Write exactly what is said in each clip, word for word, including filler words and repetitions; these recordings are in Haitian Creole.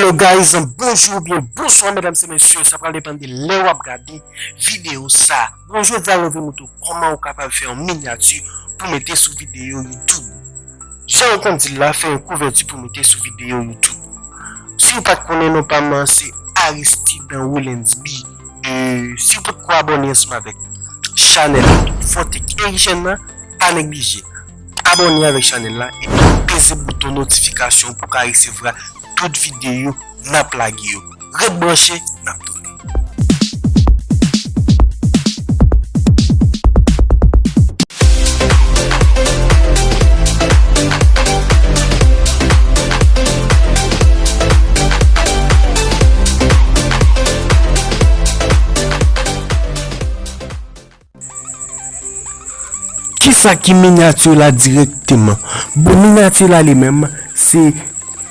Hello guys, bonjou oubyen bonswa medam e mesye, sa pral depann de lè w ap gade videyo sa. Bon, jodi a nou vin montre w kòman ou kapab fè yon minyati pou mete sou videyo YouTube. Jan ou konn di l la, fè yon kouvèti pou mete sou videyo YouTube. Si w pa t konnen, non pa m se Aristide Willensby. E si w potko abòne ansanm avèk chanèl Fortech Asian nan, pa neglije abòne avèk chanèl la epi peze bouton notifikasyon pou w ka resevwa tout videyo n ap lage yo. Ret branche, n ap tounen. Kisa ki minyati la dirèkteman? Bon, minyati la li menm, se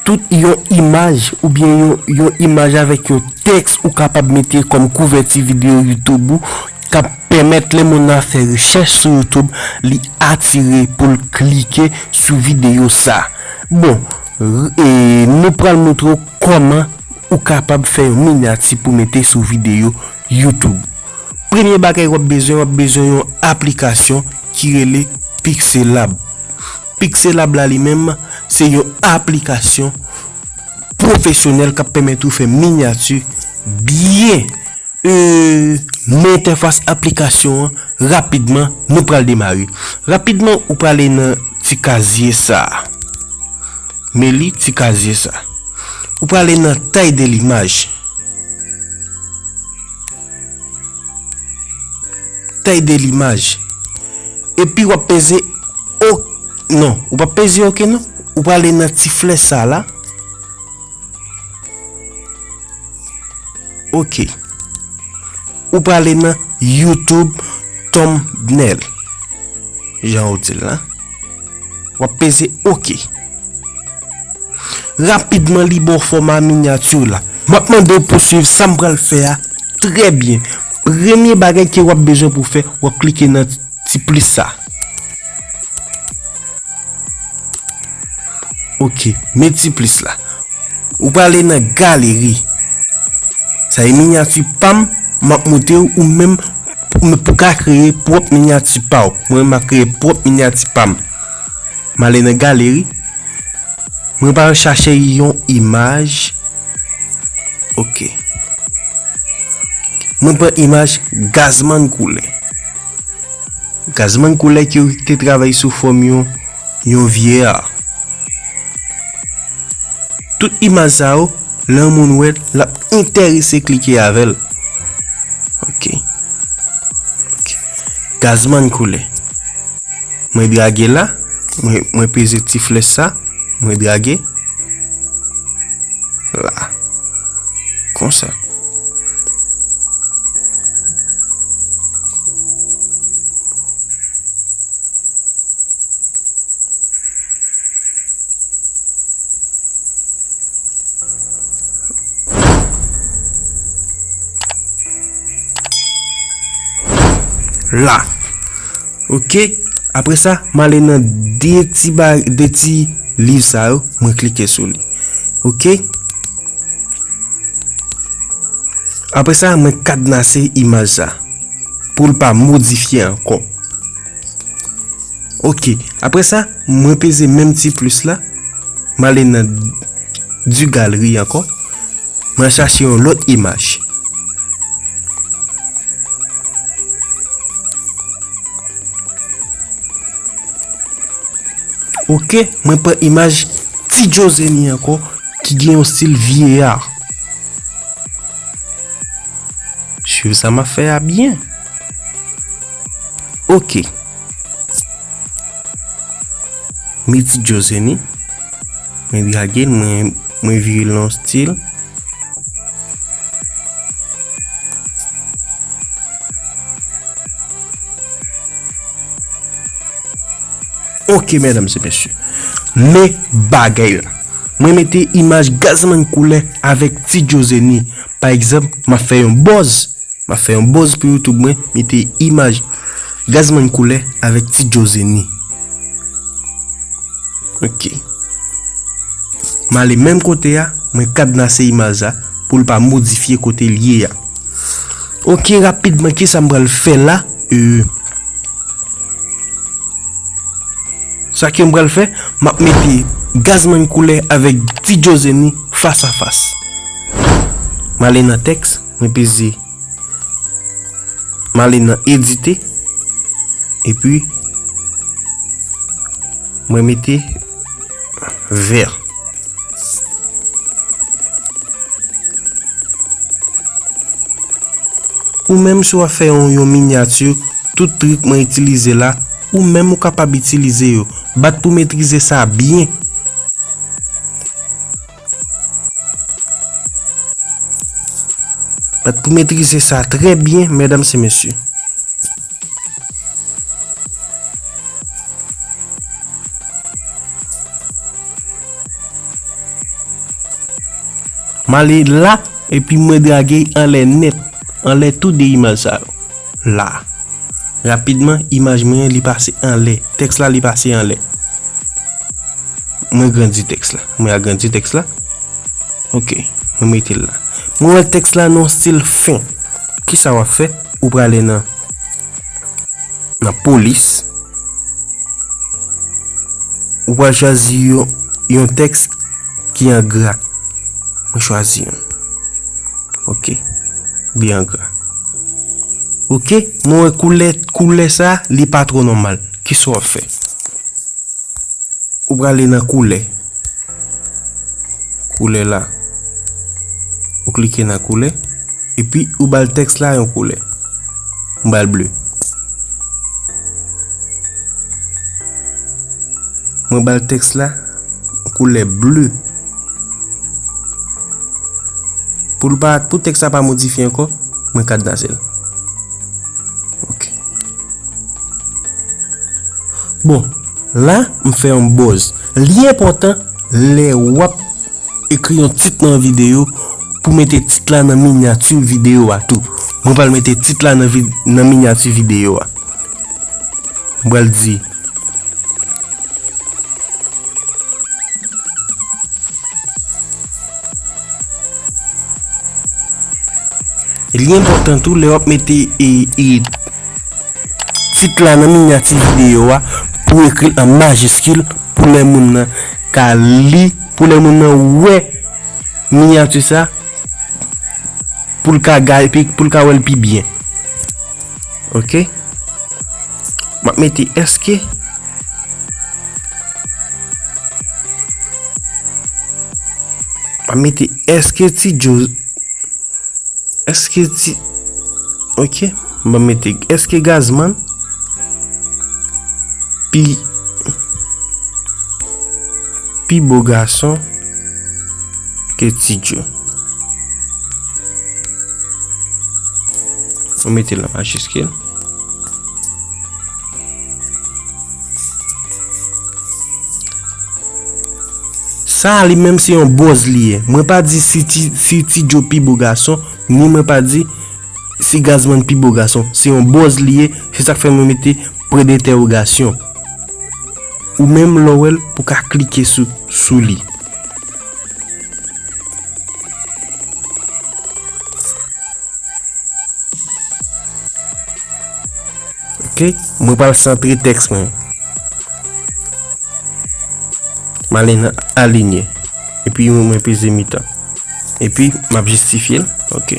tout yon imaj oubyen yon, yon imaj avèk yon tèks ou kapab mete kòm kouvèti videyo YouTube ou, k ap pèmèt lè moun nan fè rechèch sou YouTube, li atire pou l klike sou videyo sa. Bon, r-, e, nou pral montre w kòman ou kapab fè yon minyati pou mete sou videyo YouTube. Premye bagay w ap bezwen, w ap bezwen yon aplikasyon ki rele Pixelab. Pixelab la li menm, se yon aplikasyon pwofesyonèl k ap pèmèt ou fè minyati byen. E, men entèfas aplikasyon an rapidman, nou pral demare. Rapidman, ou prale nan ti kazye sa. Men li ti kazye sa. Ou prale nan taille de l'image. Taille de l'image. Epi w ap peze OK. Non, ou p ap peze OK non. Ou prale nan ti flèch sa la. OK. Ou prale nan YouTube thumbnail. Jan ou di l la. W ap peze OK. Rapidman, li ba w fòma minyati la. M ap mande w pou swiv sa m pral fè a trè byen. Premye bagay ke w ap bezwen pou fè, w ap klike nan ti plis sa. OK, men ti plis la. Ou prale nan galeri. Sa e minyati pa m, m ap montre w ou menm pou, pou ka kreye pwòp minyati pa w. Mwen, m ap kreye pwòp minyati pa m. M ale nan galeri. Mwen pral chache yon imaj. OK. Mwen pran imaj Gazman Koulè. Gazman Koulè ki te travay sou fòm yon, yon vye a. Tout imaj sa yo, lè yon moun wè l, l ap enterese klike avè l. OK. OK. Gazman Koulè. Mwen drage la, mwen, mwen peze ti flèch sa, mwen drage. La. Konsa. La. OK. Apre sa, m ale nan de ti ba-, de ti liv sa yo, mwen klike sou li. OK. Apre sa, mwen kadnase imaj sa pou l pa modifye ankò. OK. Apre sa, mwen peze menm ti plis la. M ale nan du galerie ankò. Mwen chache yon lòt imaj. OK, mwen pran imaj Ti Jozeni ankò, ki gen yon stil vye a. Swiv sa m ap fè a byen. OK. Men Ti Jozeni. Mwen drage l, mwen, mwen vire l nan yon stil. OK, medam e mesye. Men bagay la. Mwen mete imaj Gazman Koulè avèk Ti Jozeni. Pa egzanp, m ap fè yon buzz. M ap fè yon buzz pou YouTube mwen, mete imaj Gazman Koulè avèk Ti Jozeni. OK. M ale menm kote a, Mwen kadnase imaj la pou l pa modifye kote l ye a. Ok, rapidman, kisa m pral fè la? Euh, sa ke m pral fè, m ap mete Gazman koulè avèk Ti Joe Zenny fas a fas. M ale nan tèks, mwen peze, m ale nan edite, epi mwen mete vè. Ou menm si w ap fè yon, yon minyati, tout trik mwen itilize la, ou menm ou kapab itilize yo. Bat pou metrize sa byen. Bat pou metrize sa trè byen, medam e mesye. M ale la, epi mwen drage anlè nèt, anlè tou de imaj sa yo. La. Rapidman, imaj mwen an, li pase anlè. Tèks la, li pase anlè. Mwen grandi tèks la. Mwen agrandi tèks la. Ok, mwen mete l la. Mwen wè tèks la nan yon stil fen. Kisa w ap fè? Ou prale nan, nan polis. Ou pral chwazi yon, yon tèks ki an gra. Mwen chwazi yon. Ok. Li an gra. Ok, mwen wè koulè, koulè sa, li pa twò nòmal. Kisa w ap fè? Ou prale nan koulè. Koulè la. Ou klike nan koulè. Epi ou ba l tèks la yon koulè. M ba l ble. Mwen ba l tèks la koulè ble. Pou l pa, pou tèks la pa modifye ankò, mwen kadnase l. Ok. Bon, la, m fè yon bòz. Li enpòtan lè w ap ekri yon tit nan yon videyo pou mete tit la nan minyati videyo a tou. Mwen pral mete tit la nan vi-, nan minyati videyo a. Mwen pral di, li enpòtan tou lè w ap mete, e, e, tit la nan minyati videyo a pou ekri l an majiskil pou lè moun nan ka li, pou lè moun nan wè minyati sa, pou l ka gade, pou l ka wè l pi byen. Ok? M ap mete èske. M ap mete èske Ti Joe. Èske Ti. Ok. M ap mete èske Gazman pi, pi bo gason ke Ti Joe. Mwen mete l an majiskil. Sa a li menm se yon bòz li ye. Mwen pa di si Ti, si Ti Joe pi bo gason, ni mwen pa di si Gazman pi bo gason. Se yon bòz li ye, se sa k fè mwen mete pwen dentèwogasyon. Ou menm lè w wè l, pou ka klike sou, sou li. Ok, mwen pral santre tèks mwen. M ale nan alinye. Epi mwen, mwen peze mitan. Epi m ap jistifye l. Ok.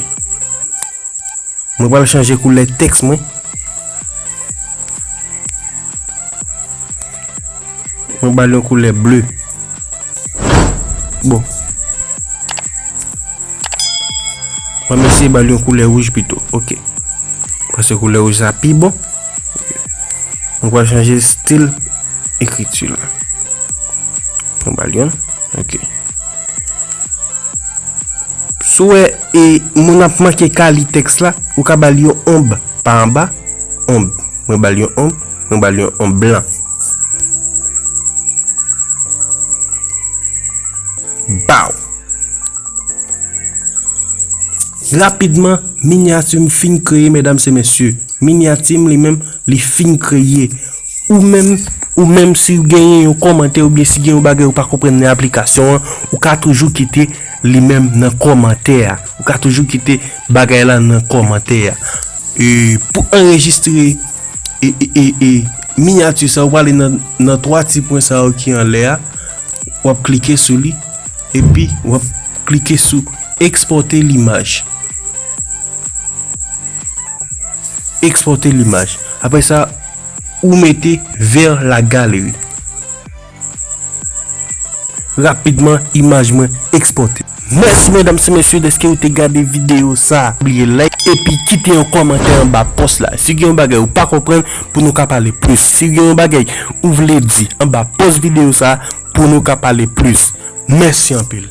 Mwen pral chanje koulè tèks mwen. Mwen ba l yon koulè ble. Bon. Mwen eseye ba l yon koulè wouj pito. Ok. Paske koulè wouj sa pi bon. Mwen pral chanje stil ekriti la. Mwen ba l yon. Ok. Si w wè, e, moun ap manke ka li tèks la, ou ka ba l yon onb pa anba, onb. Mwen ba l yon onb, mwen ba l yon onb blan. Baw! Rapidman, minyati m fin kreye, medam e mesye. Minyati m li menm, li fin kreye. Ou menm, Ou menm si w genyen yon kòmantè oubyen si gen yon bagay ou pa konprann nan aplikasyon an, ou ka toujou kite li menm nan kòmantè a. Ou ka toujou kite bagay la nan kòmantè a. E, pou anrejistre e, e, e, e, minyati sa, ou prale nan, nan twa ti pwen sa yo ki anlè a. W ap klike sou li. Epi, w ap klike sou ekspòte limaj. Ekspòte limaj. Apre sa, ou mete vers la galerie. Rapidman, imaj mwen ekspòte. Mèsi medam e mesye dèske ou te gade videyo sa. Bliye like epi kite yon kòmantè anba pòs la. Si gen yon bagay ou pa konprann, pou nou ka pale plis. Si gen yon bagay ou vle di anba pòs videyo sa, pou nou ka pale plis. Mèsi anpil.